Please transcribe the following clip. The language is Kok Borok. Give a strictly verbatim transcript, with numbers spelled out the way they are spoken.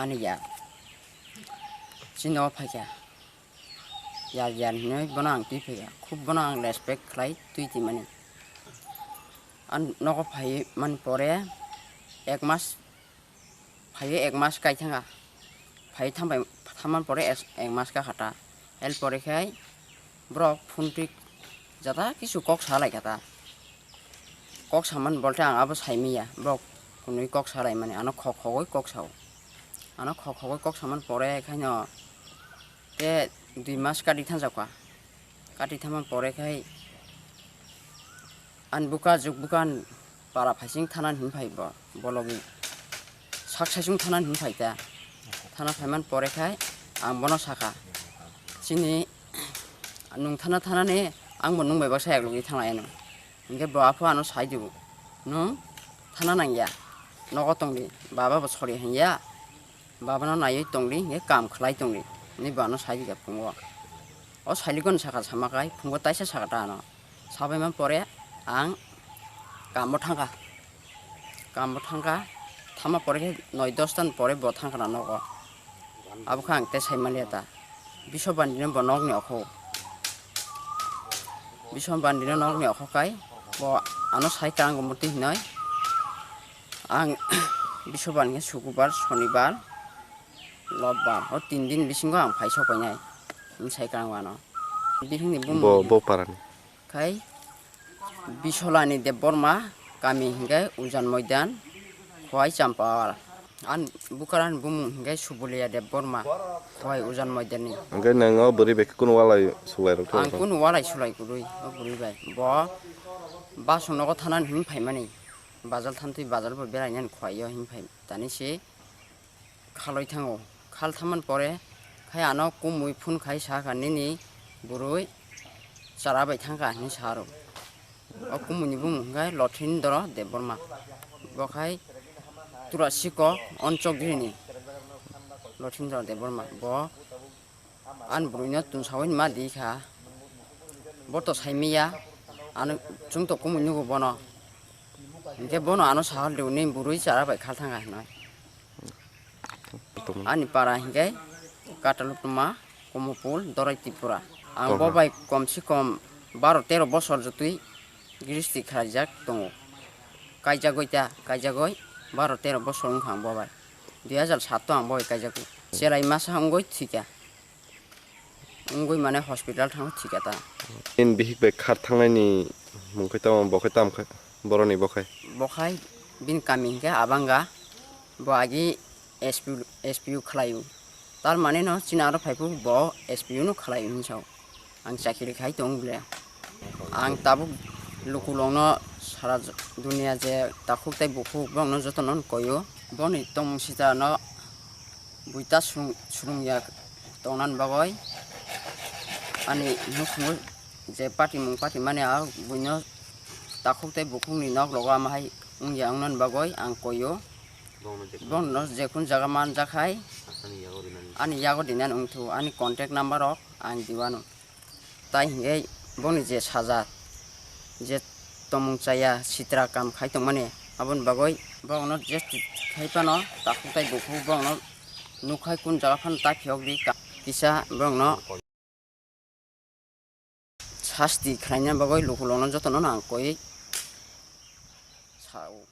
ani ya. Chini o phaikha. Yar yar hinwi bono ang twi phaikha. Khub bono ang respect khlai twi twi mani. Ang nogo phai man pore ek mas, phaiwi ek mas kai thanga. Phai thambai thamman pore ek, ek mas ka khata. El pore khai borok phone twi jata kisu kok sa lai kha ta. Kok saman bolte ang abo saimiya, borok kunui kok sa lai mani, ano khok khogoi kok sao. Ano khok khogoi kok saman pore khaino te dui mas kati thangjak kha. Kati thamman pore khai ani buka juk buka para phaising thana hin phai bo, bologi sak saisung thana hin phai ta. Thana phaiman pore khai ang bono sakha, "Chini nung thana thanani ang bo nung bai baksa yak logi thang lai ano." Hinkhe bo aphuru ano sai di, "Nwng thana nangya, nogo tongdi, baba bo sori hanya, babano naiwi tongdi, hinkhe kam khlai tongdi," hinwi bo ano sai di kha phungo. O sailikon sakha sama khai phungo taisa sakha ta ano. Sabaima pore ang kamo thangkha, kamo thangkha, thama pore khe noi dos tan pore bo thangkha na nogo. Abo khe ang tei sai manliya ta. Biswabandino bo nokni okhok. Biswabandino nokni okhok kai bo ano sai ta ang murti hinoi. Ang Biswabandi khe Sukubar, Sonibar, Lobbar, o tin din bisingo ang phai sok painai. Ang sai ka ang ano. Bihingni bo, bumung bo parani. Khai Bisolani Debbarma, kami hinkhe Ujan Moidan, Khowai Champawal. An bukaran bumung hinkhe Subulia Debbarma, Khowai Ujan Moidanni. Hinkhe nwng o bwrwi bai khe kunu walai sulai rok thung? Ang kunu walai sulai kwrwi o bwrwi bai. Bo Basong nogo thanani hin phaimani. Bazar thantwi bazar bo berainani Khowai o hin phai tani se. Khalwi thango. Khal thammani pore khai ano kumui phone khai sakha, "Nini bwrwi chara bai thangkha," hinwi sa rw. O kumuini bumung hwnkhe Lothindra Debbarma. Bo khai Turasiko Onchokdrini Lothindra Debbarma. Bo ani bwrwino tungsawi ma di kha. Bo to saimiya, ano chwng to kumui nugo bono. Hinkhe bono ano sahor liuni bwrwi chara bai khal thangkha hinwi. Ani para hinkhe Katalutuma, Komopul, Dorai Tripura. Ang bo bai kom se kom baro tero bosor jotwi gristi khlaijak tongo. Kaijagoi ta, kaijagoi baro tero bosor wngkha ang bo bai. Dui hajar saat o ang bo bai kaijago. Cherai masa wngoi thwikha. Wngwi mane hospital thangwi thwikha ta. Bini bihik bai khar thangnaini mung khe tamo, bo khe tamo khe, boroni bo khe? Bo khai bini kami hinkhe Abanga, bo agi S P U, S P U khlaio. Tar mane no chini aro phaiphuru bo S P U no khlaio hinwi sao. Ang chakiri khai tong bole. Ang tabuk lukulongno sara j-, dunia je takhuk tei bukhuk bongno jotono koio. Boni tongmung sita no buita surung, surung ya tongnani bagwi ani nukhungo je patimung patimani a buino takhuk tei bukhukni nok logo ama hai wngya wngnani bagwi ang koio. Bono je kun jaga manjak hai ani yago dinani wngthu ani contact number rok ang diwano. Tai hinkhe boni je saja, je tomung chaya, sitra kam khai tongmani, aboni bagwi borokno je khai phano takhuk tai bukhuk borokno nukhai kun jaga phano ta phiyok di ka-, kisa borokno sasti khlaina bagwi lukulokno jotono ang koi sao.